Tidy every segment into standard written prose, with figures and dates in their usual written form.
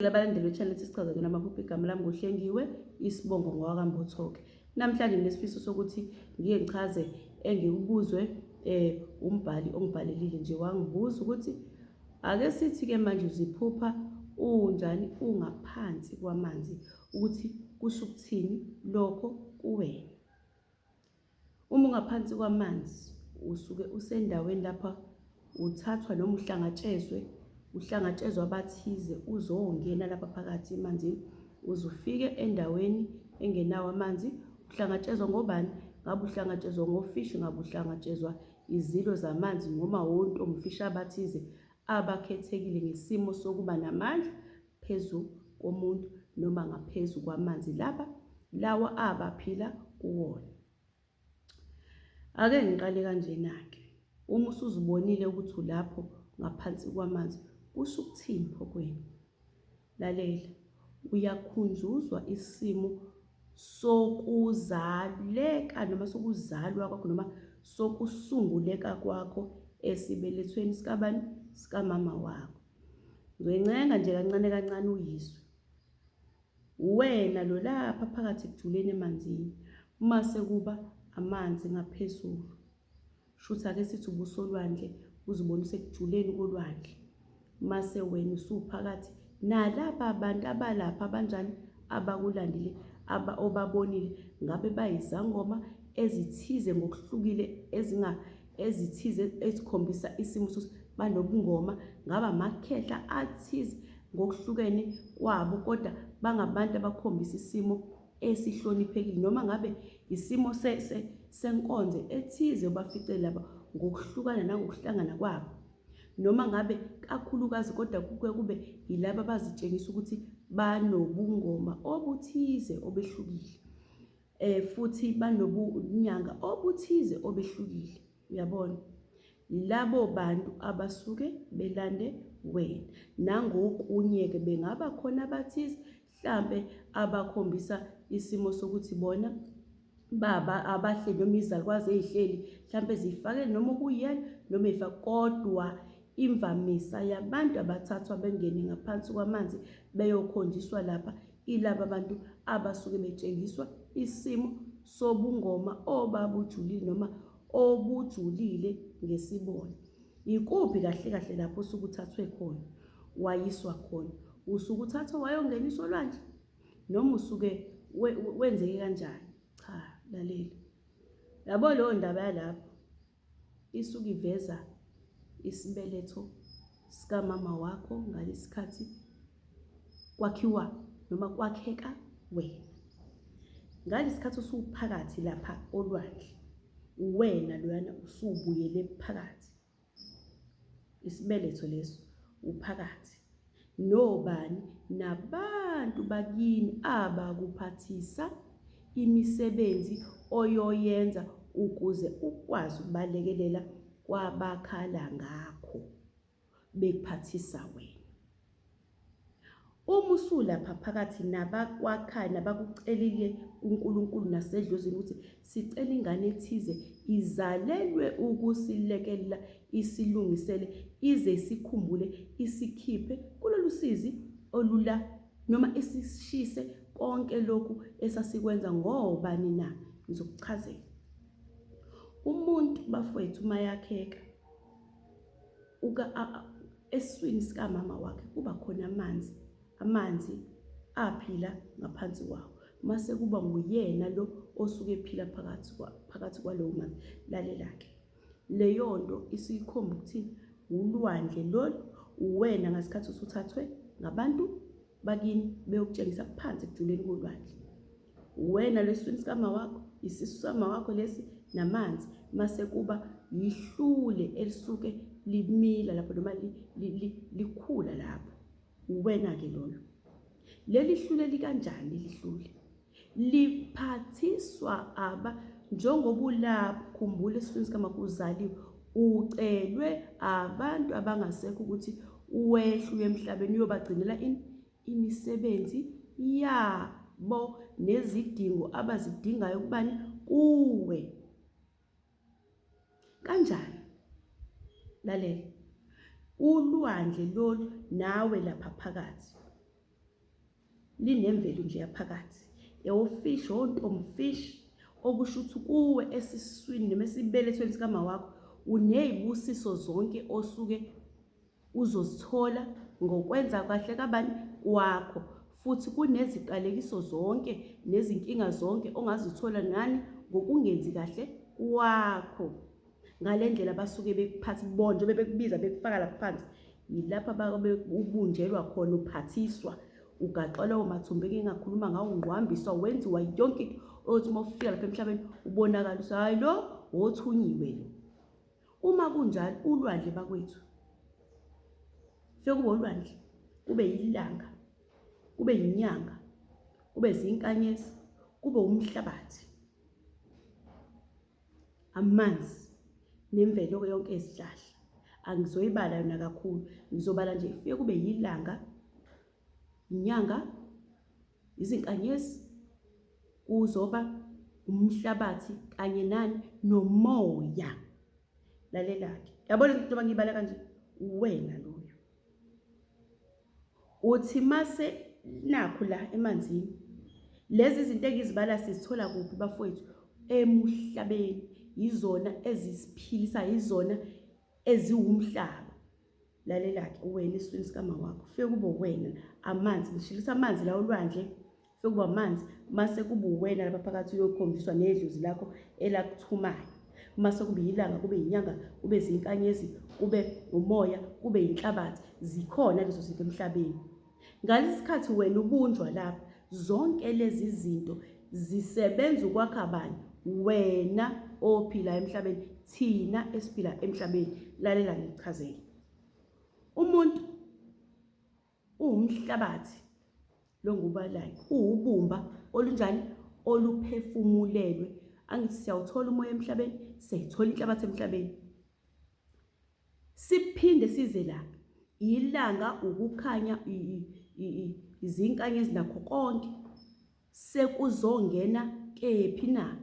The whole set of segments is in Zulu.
Abalandeli be-channel ethi sichaza kona amaphupho igama lami nguHlengiwe isibongo ngowakaMbotho-ke. Namhlanje nginesifiso sokuthi ngike ngichaze engikubuzwe umbhali ongibhalelile nje wangibuza ukuthi ake sithi-ke manje uziphupha unjani ungaphansi kwamanzi ukuthi kusho ukuthini lokho kuwena. Uma ungaphansi kwamanzi usuke usendaweni lapha uthathwa noma uhlangatshezwe, uhlangatshezwa abathize uzongena lapha phakathi emanzini uze ufike endaweni engenawo amanzi. Uhlangatshezwa ngobani? Ngabe uhlangatshezwa ngofishi, ngabe uhlangatshezwa izilo zamanzi noma wontomfishi abathize abakhethekile ngesimo sokuba namandla phezu komuntu noma ngaphezu kwamanzi laba lawa abaphila kuwona. Ake ngiqale kanjena-ke, uma usuzibonile ukuthi ulapho ngaphansi kwamanzi, kusho ukuthini pho kuwena? Lalela, uyakhunjuzwa isimo sokuzaleka noma sokuzalwa kwakho noma sokusunguleka kwakho esibelethweni sikabani? Sikamama wakho. Ngizoyincenga nje kancane kancane uyizwe. Uwena lo lapha phakathi ekujuleni emanzini, mase kuba amanzi ngaphezulu. Shuthi ake sithi ubusolwandle uzibona usekujuleni kolwandle. Mase wena usuphakathi nalaba bantu abalapha abanjani abakulandile aba obabonile ngabe bayizangoma ezithize ngokuhlukile ezinga ezithize ezikhombisa isimo sokuthi banobungoma ngaba amakhehla athize ngokuhlukene kwabo kodwa bangabantu abakhombisa isimo esihloniphekile noma ngabe isimo senkonzo ethize obafice laba ngokuhlukana nangokuhlangana kwabo noma ngabe kakhulukazi kodwa kuke kube yilaba abazitshengisa ukuthi banobungoma obuthize obehlukile. Futhi banobunyanga obuthize obehlukile, uyabona. Labo bantu abasuke belande wena. Nangokunye-ke bengaba khona abathize mhlampe abakhombisa isimo sokuthi bona baba abahle noma izalukwazi ey'hleli mhlampe ziyifake noma okuyena noma ey'fake kodwa imvamisa yabantu abathathwa bengene ngaphansi kwamanzi beyokhonjiswa lapha Ilaba bantu abasuke betshengiswa isimo sobungoma obabujulile noma obujulile ngesibona. Ikuphi kahle kahle lapho osuke uthathwe khona wayiswa khona? Usuke uthathwe wayongeniswa olwandle noma usuke wenzeke kanjani? Cha, lalela. Yabo leyo ndaba yalapho isuke iveza isibeletho sikamama wakho ngalesikhathi kwakhiwa noma kwakheka wena. Ngalesikhathi usuphakathi lapha olwandle, uwena loyana usubuyele phakathi. Isibeletho leso uphakathi. Nobani? Nabantu bakini abakuphathisa imisebenzi oyoyenza ukuze ukwazi ukubalekelela kwabakhala ngakho bekuphathisa wena. Uma usulapha phakathi nabakwakhaya nabakucelile kuNkulunkulu nasedlozini ukuthi sicela ingane ethize izalelwe ukusilekelela isilungisele ize isikhumbule isikhiphe kulolu sizi olula noma isishise konke lokhu esasikwenza ngobani na? Ngizokuchazela. Umuntu bafowethu uma yakheka uka esiswini sikamama wakhe kuba khona amanzi, amanzi aphila ngaphansi kwawo. Mase kuba nguyena lo osuke ephila phakathi phakathi kwalowo manzi. Lalela-ke, leyo nto isikhomba ukuthi ulwandle lolu uwena ngasikhathi usuthathwe ngabantu bakini beyokutshengisa phansi ekujuleni kolwandle. Uwena lesiswini sikama wakho, isisu sikama wakho lesi namanzi mase kuba yihlule elisuke limila lapho noma likhula lapho. Uwena-ke loyo. Leli hlule likanjani lihlule? Liphathiswa aba njengoba ulapho khumbula esiswini sikamakho uzaliwe ucelwe abantu abangasekho ukuthi wehle uye emhlabeni uyobagcinela ini imisebenzi yabo nezidingo abazidingayo kubani kuwe kanjani lalela ulwandle lolu nawe lapha phakathi. Linemvelo nje yaphakathi. Ewofishi, ontomfishi, okusho ukuthi kuwe esiswini noma esibelethweni sikama wakho unezibusiso zonke osuke uzozithola ngokwenza kahle kabani kwakho futhi kuneziqalekiso zonke nezinkinga zonke ongazithola nani ngokungenzi kahle kwakho. Ngale ndlela basuke bekuphatha bona njengoba bekubiza bekufaka lapha phansi, yilapho ubunjelwa khona, uphathiswa, ugaxwa lawo mathumbu engingakhuluma ngawo, ungqwambiswa, wenziwa yonke into oyothi uma ufika lapha emhlabeni ubonakala ukuthi hhayi lo wothunyiwe lo. Uma kunjalo ulwandle bakwethu fike kube ulwandle, kube yilanga, kube yinyanga, kube zinkanyezi, kube umhlabathi, amanzi nemvelo yonke yezihlahla. Angizoyibala yona kakhulu, ngizobala nje fike kube yilanga, inyanga, izinkanyezi, kuzoba umhlabathi kanye nani nomoya. Lalela-ke, yabona izinto njengoba ngiyibala kanje, uwena loyo. Uthi mase nakhu la emanzini, lezi zinto engizibala sizithola kuphi bafowethu? Emuhlabeni. Yizona ezisiphilisa, yizona eziwumhlaba. Lalela-ke, uwena esiswini sikama wakho, fike kube uwena amanzi, ngishilisa amanzi la olwandle, fike kuba amanzi, mase kuba uwena lapha phakathi uyokhonjiswa nedlozi lakho elakuthumayo. Mase kube yilanga, kube yinyanga, kube zinkanyezi, kube umoya, kube yinhlabathi, zikhona lezo zinto emhlabeni. Ngalesi sikhathi wena ubunjwa lapha, zonke lezi zinto zisebenza ukwakha bani? Wena ophila emhlabeni, thina esiphila emhlabeni. Lalela ngikuchazele. Umuntu uwumhlabathi lo ngubalayo, uwubumba olunjani? Oluphefumulelwe. Angithi siyawuthola umoya emhlabeni, siyayithola inhlabathi emhlabeni. Siphinde size la, ilanga, ukukhanya, izinkanyezi nakho konke sekuzongena kephi na?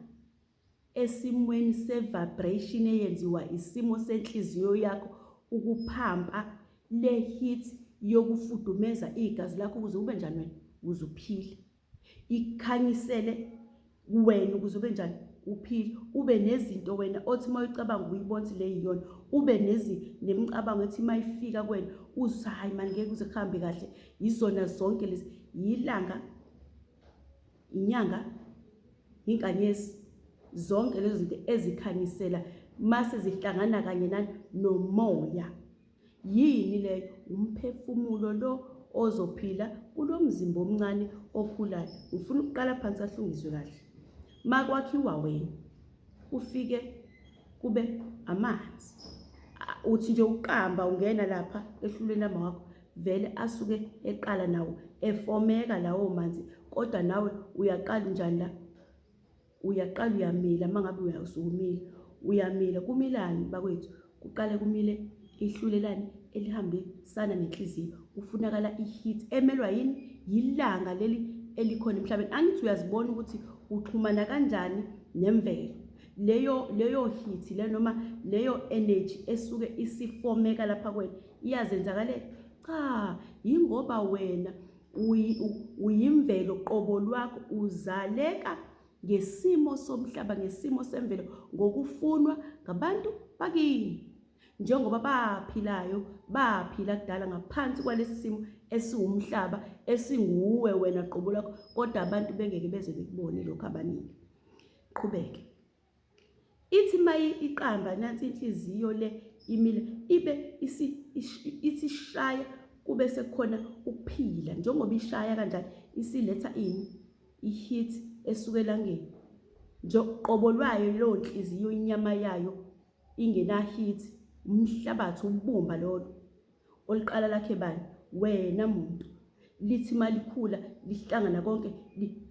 Esimweni se-vibration eyenziwa isimo senhliziyo yakho ukuphampa le heat yokufudumeza igazi lakho ukuze ube njani wena? Ukuze uphile. Ikhanyisele wena ukuze ube njani? Uphile. Ube nezinto wena othi uma uyicabanga uyibona ukuthi le yiyona. Ube nezi nemicabango ethi uma ifika kuwena uzwe hayi mani ngeke kuze kuhambe kahle. Yizona zonke lezi, yilanga, inyanga, inkanyezi, zonke lezo zinto ezikhanyisela mase zihlangana kanye nani nomoya. Yini leyo? Umphefumulo lo ozophila kulo mzimba omncane okhulayo. Ngifuna ukuqala phansi ahlungizwe kahle. Makwakhiwa wena ufike kube amanzi. Uthi nje uqamba ungena lapha ehlulweni lama wakho vele asuke eqala nawo efomeka lawo manzi, kodwa nawe uyaqala njani la? Uyaqala uyamila, uma ngabe usukumile uyamila. Kumilani bakwethu? Kuqale kumile ihlulelani elihambisana nenhliziyo. Kufunakala i-heat emelwa yini? Yilanga leli elikhona emhlabeni. Angithi uyazibona ukuthi uxhumana kanjani nemvelo. Leyo leyo heat le noma leyo energy esuke isifomeka lapha kuwena iyazenzakalela? Cha, yingoba wena uyimvelo qobo lwakho, uzaleka ngesimo somhlaba, ngesimo semvelo, ngokufunwa ngabantu bakini. Njengoba baphilayo, baphila kudala ngaphansi kwalesi simo esiwumhlaba, esinguwe wena qobo lwakho, kodwa abantu bengeke beze bekubone lokho abaningi. Qhubeke. Ithi uma iqamba nansi inhliziyo le imile ibe ithi ishaya kube sekukhona ukuphila njengoba ishaya kanjani isiletha ini i-heat esuka elangeni nje qobo lwayo leyo nhliziyo inyama yayo ingena-heat umhlabathi ubumba lolo oluqala lakhe bani wena muntu lithi malikhula lihlangana konke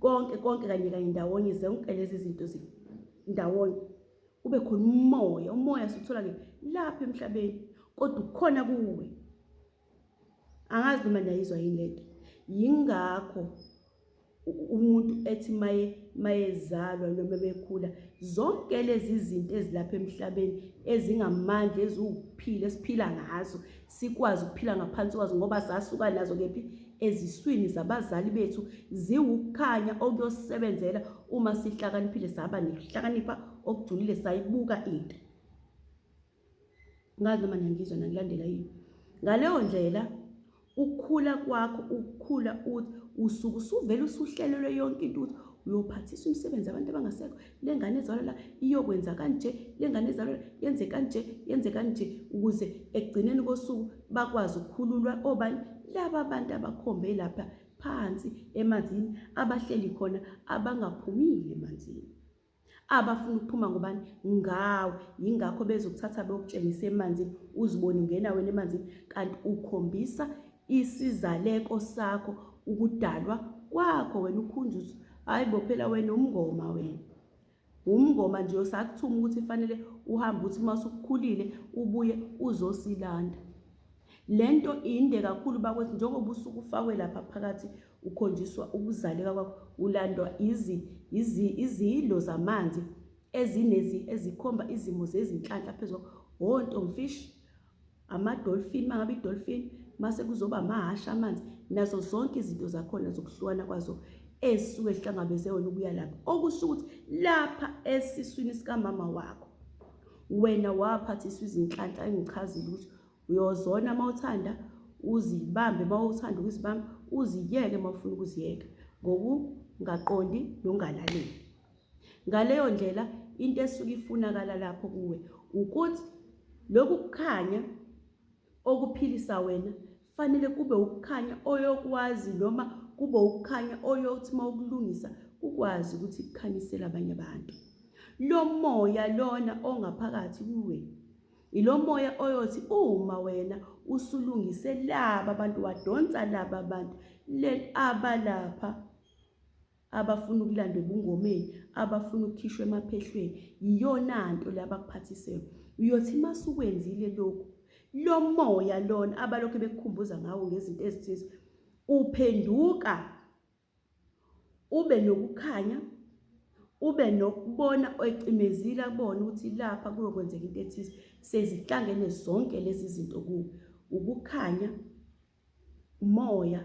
konke konke kanye kanye ndawonye zonke lezi zinto ndawonye kube khona umoya umoya sithola ke lapha emhlabeni kodwa ukhona kuwe angazi noma niyayizwa yini lento yingakho umuntu ethi maye mayezalwa noma bekhula zonke lezi zinto ezilapha emhlabeni ezingamandla eziwukuphila esiphila ngazo sikwazi ukuphila ngaphansi kwazo ngoba sasuka nazo kephi eziswini zabazali bethu ziwukukhanya okuyosebenzela uma sihlakaniphile saba nokuhlakanipha okujulile sayibuka into. Ngazi noma niyangizwa nangilandela yini. Ngaleyo ndlela ukukhula kwakho ukukhula uthi usuke usuvele usuhlelelwe yonke into ukuthi uyophathiswa imisebenzi abantu abangasekho le ngane ezalwa la iyokwenza kanje le ngane ezalwa la yenze kanje yenze kanje ukuze ekugcineni kosuku bakwazi ukukhululwa obani laba bantu abakhombe lapha phansi emanzini abahleli khona abangaphumile emanzini. Abafuna ukuphuma ngobani? Ngawe. Yingakho bezokuthatha beyokutshengisa emanzini, uzibone ungena wena emanzini kanti ukhombisa isizaleko sakho ukudalwa kwakho wena ukhunjuzwa. Hayi bo phela wena umngoma wena. Umngoma nje usakuthuma ukuthi fanele uhambe uthi uma usukhulile ubuye uzosilanda. Lento inde kakhulu bakwethu njengoba usuke ufakwe lapha phakathi ukhonjiswa ukuzaleka kwakho ulandwa izi izi izilo zamanzi ezinezi ezikhomba izimo zezinhlanhla phezu kwakho ontomfish ama-dolphin mangabe i-dolphin mase kuzoba amahhashi amanzi nazo zonke izinto zakhona zokuhlukana kwazo ezisuke zihlangabeze wena ukuya lapha okusho ukuthi lapha esiswini sikamama wakho wena waphathiswa izinhlanhla engichazile ukuthi Uyozona uma uthanda, uzibambe uma uthanda ukuzibamba, uziyeke uma ufuna ukuziyeka ngokungaqondi nokungalaleli. Ngaleyo ndlela into esuke ifunakala lapho kuwe ukuthi lokhu kukhanya okuphilisa wena fanele kube ukukhanya oyokwazi noma kube ukukhanya oyothi uma ukulungisa kukwazi ukuthi kukhanyisele abanye abantu. Lo moya lona ongaphakathi kuwe Ilo moya oyothi uma wena usulungise laba abantu wadonsa laba bantu le abalapha abafuna ukulandwa ebungomeni abafuna ukukhishwa emaphehlweni yiyona nto le abakuphathiseyo uyothi masukwenzile lokhu lo moya lona abalokhu bekukhumbuza ngawo ngezinto ezithize uphenduka ube nokukhanya ube nokubona ecimezile akubone ukuthi lapha kuyokwenzeka into ethize sezihlangene zonke lezi zinto kuwe ukukhanya umoya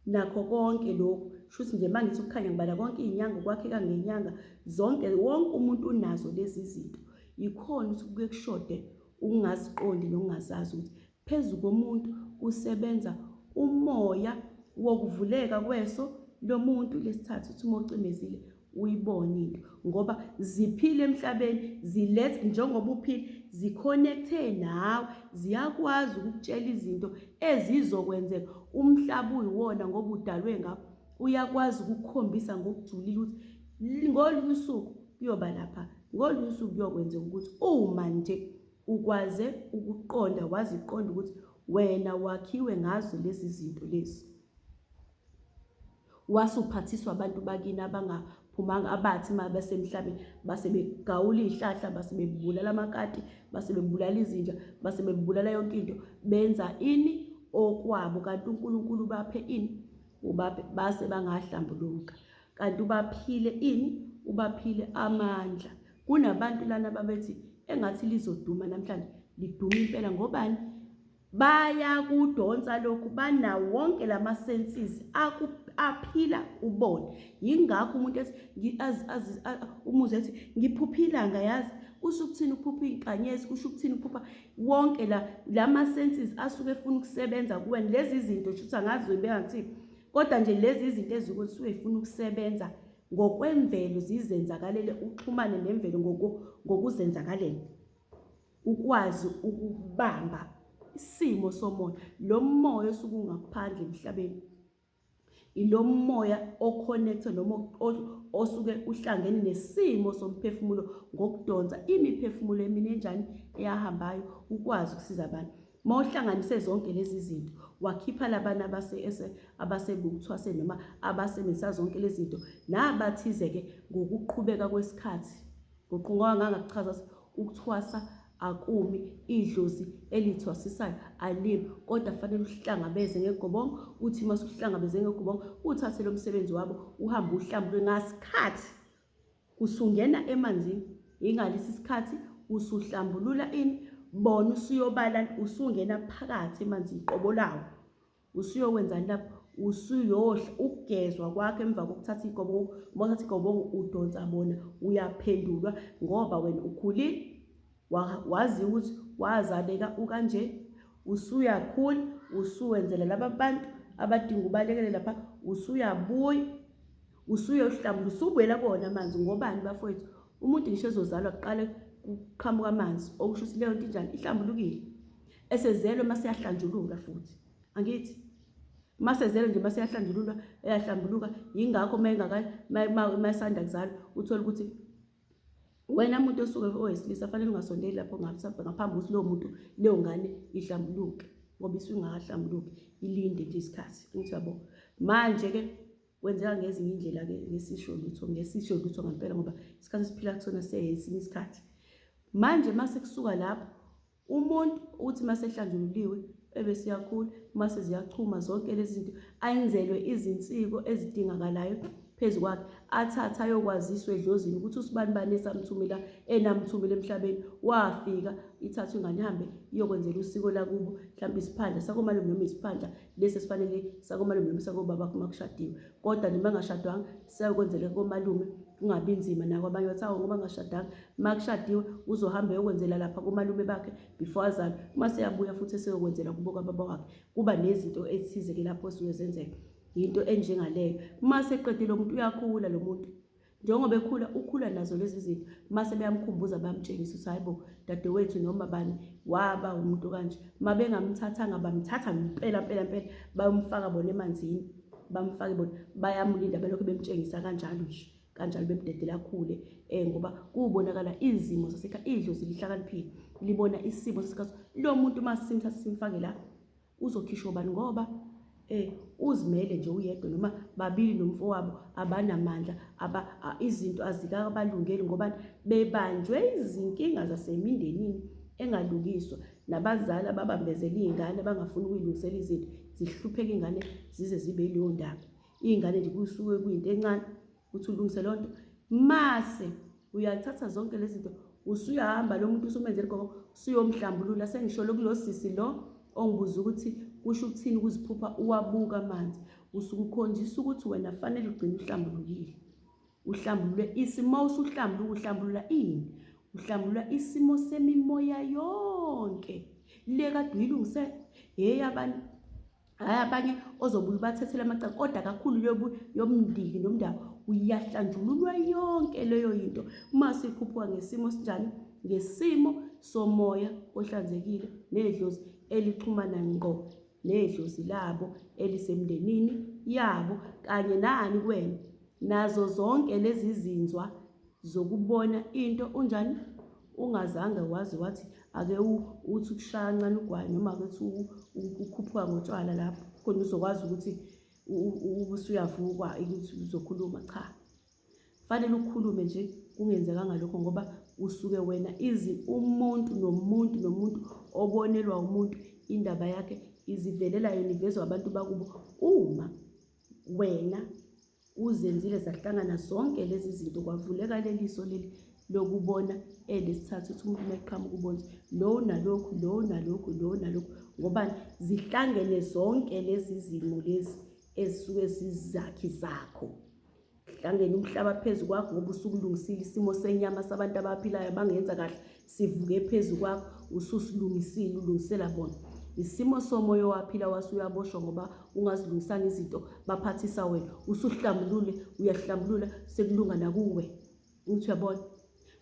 nakho konke lokhu shuthi nje mangithi ukukhanya ngibala konke izinyanga ukwakheka ngenyanga zonke wonke umuntu unazo lezi zinto yikhona ukuthi kuke kushode ukungaziqondi nokungazazi ukuthi Phezu komuntu kusebenza umoya wokuvuleka kweso lomuntu lesithathu uthi uma ucimezile uyibone into ngoba ziphile emhlabeni ziletha njengoba uphila zikhonekte nawe ziyakwazi ukukutshela izinto ezizokwenzeka umhlaba uyiwona ngoba udalwe ngakho uyakwazi ukukukhombisa ngokujulile ukuthi ngolunye usuku kuyoba lapha ngolunye usuku kuyokwenzeka ukuthi uma nje Ukwaze ukuqonda waziqonda ukuthi wena wakhiwe ngazo lezi zinto lezi. Wasuphathiswa abantu bakini abangaphumanga abathi uma besemhlabeni base begawula iy'hlahla base bebulala amakati base bebulala izinja base bebulala yonke into benza ini okwabo kanti uNkulunkulu ubaphe ini ubaphe base bangahlambuluka kanti ubaphile ini ubaphile amandla Kunabantu lana babethi engathi lizoduma namhlanje liduma impela ngobani? Bayakudonsa lokhu banawo wonke lama senses aphila kubona. Yingakho umuntu ethi umuzwe ethi ngiphupha ilanga yazi kusho ukuthini ukuphupha iy'nkanyezi kusho ukuthini ukuphupha wonke la lama senses asuke efuna ukusebenza kuwena lezi zinto shuthi angazi uyibeka ngithini kodwa nje lezi izinto ezikuthi suke ifuna ukusebenza ngokwemvelo zizenzakalele uxhumane nemvelo ngokuzenzakalela ukwazi ukubamba isimo somoya lo moya osuke ungaphandle emhlabeni ilo moya oconnecte noma osuke uhlangene nesimo somphefumulo ngokudonsa imiphefumulo emine enjani eyahambayo ukwazi ukusiza abantu Uma uhlanganise zonke lezi zinto wakhipha labana abasekuthwaseni noma abasebenzisa zonke lezi zinto nabathize-ke ngokuqhubeka kwesikhathi ngoba ngangakuchaza ukuthi ukuthwasa akumi idlozi elithwasisayo alimi kodwa fanele uhlangabeze ngegobongo uthi uma usuhlangabeze ngegobongo uthathe lo msebenzi wabo uhambe uhlambulwe ngasikhathi Usungena emanzini ingalesi sikhathi usuhlambulula ini bona usuyobala usungena phakathi emanzini qobo lawo. Usuyokwenzani lapho? Usuyohla ukugezwa kwakho emva kokuthatha igobongo. Uma uthatha igobongo udonsa bona, uyaphendulwa ngoba wena ukhulile, wazi ukuthi wazaleka ukanje, usuyakhula, usuwenzela laba bantu abadinga ubalekele lapha, usuyabuya, usuyohlambula, usubuyela kuwona amanzi. Ngobani bafowethu? Umuntu ngisho ezozalwa kuqale kuqhamuka amanzi, okusho ukuthi leyo nto injani, ihlambulukile. Esezelwe mase yahlanjululwa futhi, angithi masezelwe nje mase yahlanjululwa, eyahlambuluka. Yingakho mayesanda kuzalwa uthole ukuthi wena muntu osuke owesilisa fanele ungasondeli lapho ngaphambi ukuthi lowo muntu, leyo ngane ihlambuluke, ngoba isuke ingakahlambuluki, ilinde nje isikhathi. Ngithi yabo, manje-ke kwenzeka ngezinye indlela-ke, ngesisho lutho, ngesisho lutho ngempela, ngoba isikhathi esiphila kusona seyesinye isikhathi manje. Mase kusuka lapho umuntu uthi mase ehlanjululiwe ebese iyakhula, mase ziyachuma zonke lezi zinto, ayenzelwe izinsiko ezidingakalayo phezu kwakhe, athathe ayokwaziswa edlozini ukuthi usibani bani esamthumela enamthumela emhlabeni wafika. Ithathwe ingane ihambe iyokwenzela usiko lakubo, mhlawumbe isiphandla sakomalume noma isiphandla lesi esifanele sakomalume noma sakobaba uma kushadiwe, kodwa noma engashadwanga siyakwenzela komalume, kungabi nzima nakwabanye bathi awu ngoba ngashadanga. Uma kushadiwe uzohamba eyokwenzela lapha komalume bakhe before azalwe, uma seyabuya futhi eseyokwenzela kubo kababa wakhe. Kuba nezinto ezithize-ke lapho esuke zenzeka, yinto enjengaleyo. Uma seqedile umuntu uyakhula, lo muntu njengoba ekhula ukhula nazo lezi zinto, mase beyamkhumbuza, bayamtshengisa ukuthi hayi bo dadewethu noma bani waba umuntu kanje. Uma bengamthathanga bamthatha mpela mpela mpela, bayomfaka bona emanzini, bamfake bona, bayamulinda, belokhu bemtshengisa kanjalo nje kanjalo, bemdedela akhule ngoba kubonakala izimo zasekhaya. Idlozi lihlakaniphile, libona isimo sasekhaya lo muntu. Uma simthatha simfake la, uzokhishwa ubani? Ngoba uzimele nje uyedwa noma babili nomfowabo, abanamandla, aba izinto azikabalungeli ngoba bebanjwe izinkinga zasemindenini engalungiswa, nabazali ababambezela iy'ngane, bangafuni ukuyilungisela izinto, zihlupheka iy'ngane zize zibe yileyo ndaba. Iy'ngane nje kusuke kuyinto encane ukuthi ulungise leyo nto. Mase uyathatha zonke lezi zinto, usuyahamba, lo muntu usumenzela igogo, usuyomhlambulula. Sengisholo kulo sisi lo ongibuza ukuthi kusho ukuthini ukuziphupha uwabuka amanzi. Usuke ukhonjisa ukuthi wena fanele ugcine uhlambulukile, uhlambulule isimo. Usuhlambuluka, uhlambulula ini? Uhlambulula isimo semimoya yonke le kade uyilungise, hey abantu, hhayi abanye ozobuye ubathethele amacala, kodwa kakhulu yomndiki nomndaba uyahlanjululwa yonke leyo yinto. Uma sikhuphuka ngesimo sinjani? Ngesimo somoya ohlanzekile nedlozi elixhumana ngqo nedlozi labo elisemndenini yabo kanye nani kuwena, nazo zonke lezi zinzwa zokubona into unjani ungazange wazi wathi ake uthi ukushaya kancane ugwayi noma ake uthi ukhuphuka ngotshwala lapho khona uzokwazi ukuthi ubusuyavukwa ukuthi uzokhuluma. Cha, fanele ukhulume nje kungenzekanga lokho, ngoba usuke wena izi umuntu nomuntu nomuntu obonelwa umuntu indaba yakhe izivelela yena, ivezwa abantu bakubo. Uma wena uzenzile zahlangana zonke lezi zinto, kwavuleka leliso leli lokubona elesithathu, ukuthi umuntu uma eqhamuka ubona ukuthi lo nalokhu, lo nalokhu, lo nalokhu, ngoba zihlangene zonke lezi zimo lezi ezisuke zizakhi zakho. Hlangene umhlaba phezu kwakho ngoba usukulungisile isimo senyama sabantu abaphilayo bangenza kahle, sivuke phezu kwakho, ususilungisile, ulungisela bona. Isimo somoya owaphila wase uyaboshwa ngoba ungazilungisanga izinto, baphathisa wena, usuhlambulule, uyahlambulula, sekulunga nakuwe. Uthi uyabona,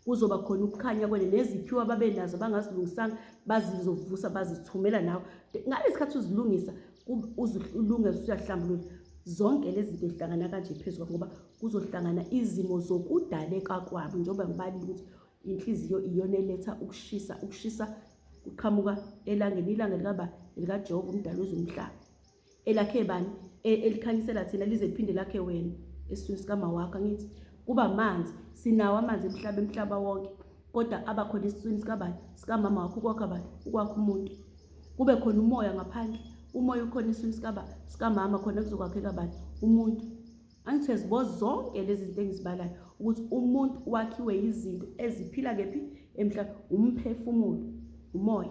kuzoba khona ukukhanya kwena, neziphiwo ababenazo bangazilungisanga bazizovusa, bazithumela nawe ngalesi khathi uzilungisa, uzilunge, usuyahlambulula. Zonke lezi zinto zihlangana kanje phezu kwakho ngoba kuzohlangana izimo zokudaleka kwabo, njengoba ngibalile ukuthi inhliziyo iyona eletha ukushisa, ukushisa kuqhamuka elangeni, ilanga likaba elikaJehova umdali wezomhlaba, elakhe bani, elikhanyisela thina lize liphinde lakhe wena esiswini sikama wakho. Angithi kuba amanzi, sinawo amanzi emhlaba, emhlaba wonke, kodwa abakhona esiswini sikabani? Sikamama wakho, ukwakha bani? Ukwakha umuntu. Kube khona umoya ngaphandle, umoya ukhona esiswini sikaba sikamama, khona kuzokwakheka bani? Umuntu. Angithi uyazibo zonke lezi zinto engizibalayo ukuthi umuntu wakhiwe izinto eziphila kephi emhlabeni, umphefumulo, umoya.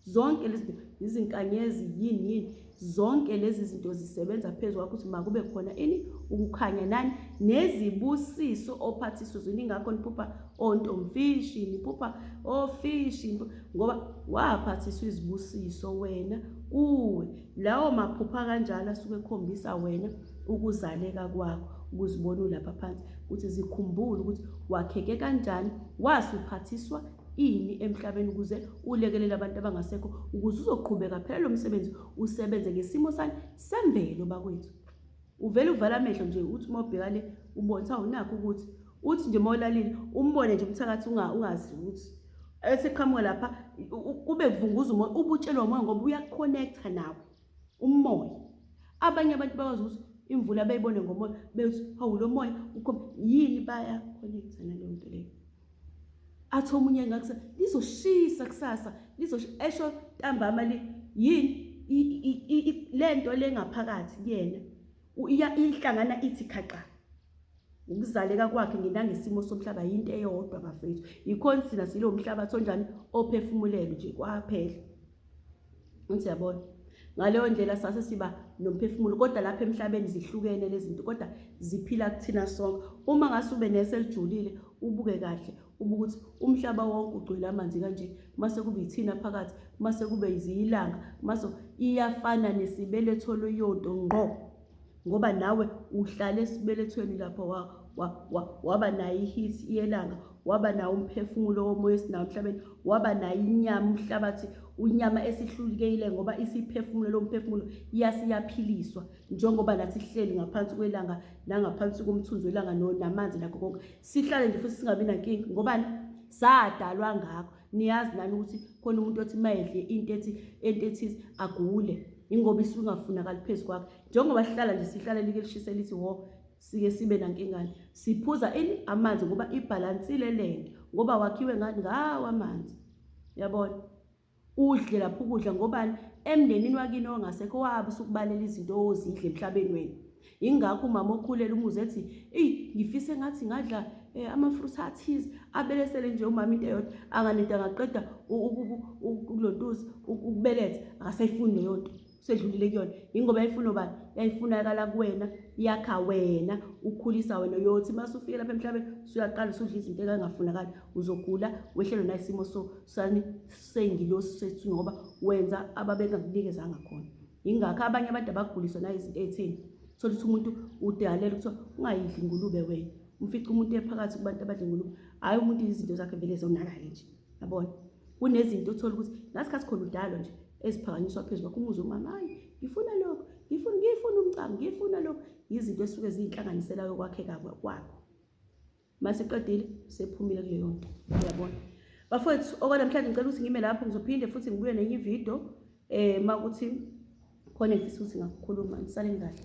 Zonke lezi zinto izinkanyezi yini yini zonke lezi zinto zisebenza phezu kwakho ukuthi makube khona ini ukukhanya nani nezibusiso ophathiswe zona. Ingakho niphupha ontomfishi, niphupha ofishi, ngoba waphathiswa izibusiso wena kuwe. Lawo maphupha kanjalo asuke ekhombisa wena ukuzaleka kwakho, ukuzibona ulapha phansi, ukuthi zikhumbule ukuthi wakheke kanjani, wasuphathiswa ini emhlabeni ukuze ulekelele abantu abangasekho, ukuze uzoqhubeka phela lo msebenzi usebenze ngesimo sani semvelo bakwethu. Uvele uvala amehlo nje uthi uma ubheka le ubone ukuthi awunakho ukuthi uthi nje uma ulalile umbone nje umthakathi ungazi ukuthi eseqhamuka lapha kube kuvunguza umoya, ubutshelwa umoya ngoba uyakuconnecta nawe umoya. Abanye abantu bakwazi ukuthi imvula beyibone ngomoya bethi hawu lo moya ukhona yini, bayaconnecta naleyo nto leyo. Athi omunye ngakusa lizoshisa kusasa, esho ntambama le yini lento le ngaphakathi kuyena ihlangana ithi khaxa. Ukuzaleka kwakhe nginangesimo somhlaba yinto eyodwa bafethu. Yikhona thina silo mhlabathi onjani ophefumulelwe nje kwaphela. Ngithi yabona. Ngaleyo ndlela sase siba nomphefumulo kodwa lapha emhlabeni zihlukene lezi zinto kodwa ziphila kuthina sonke. Uma ngase ube nese elijulile ubuke kahle ubuke ukuthi umhlaba wonke ugcwele amanzi kanje mase kube ithina phakathi mase kube izilanga mase iyafana nesibeletho leyonto ngqo. Ngoba nawe uhlale esibelethweni lapho waba nayo i-heat yelanga, waba nawo umphefumulo womoya esinawo emhlabeni, waba nayo inyama umhlabathi, inyama esihlulekile ngoba isiphefumulo lo mphefumulo iyasiyaphiliswa njengoba nathi sihleli ngaphansi kwelanga nangaphansi komthunzi welanga namanzi nakho konke sihlale nje futhi singabi nankinga ngobani sadalwa ngakho. Niyazi nani ukuthi khona umuntu othi mayedle into ethi into ethize agule ingoba isuke ingafunakali phezu kwakhe. Njengoba sihlala nje sihlala like lishisa lithi wo sike sibe nankingane siphuza ini amanzi ngoba ibhalansile lento ngoba wakhiwe ngani ngawo amanzi yabona udle lapho ukudla ngobani emndenini wakini ongasekho wabe usukubalela izinto ozidle emhlabeni wena ingakho umama okhulela umuze ethi eyi ngifise ngathi ngadla ama-fruits athize abelesele nje umama into eyodwa anganida angaqeda ukulontuza ukubeletha akasayifuni leyo nto sedlulile kuyona yingoba yayifuna ubani yayifunakala kuwena yakha wena ukhulisa wena uyothi uma usufike lapha emhlabeni usuyaqala usudla izinto ekangafunakali uzogula wehlelwe nayisimo so sani seyingilosi sethu ngoba wenza ababengakunikezanga khona yingakho abanye abantu abaguliswa nayizinto ey'thini thola ukuthi umuntu udalela kuthiwa ungayidli ingulube wena umfica umuntu ephakathi kubantu abadla ingulube hhayi umuntu izinto zakhe vele zonakale nje yabona kunezinto othola ukuthi ngasikhathi khona udalwa nje eziphakanyiswa phezu kwakho umuzwe umama hayi ngifuna lokho ngifuna ngifuna umcamo ngifuna lokho izinto esuke ziyinhlanganisela yokwakheka kwakho masiqedile sephumile kuleyo nto uyabona bafowethu okwanamhlanje ngicela ukuthi ngime lapho ngizophinde futhi ngibuye nenye ividiyo makuthi khona engifisa ukuthi ngakukhuluma nisaleni kahle.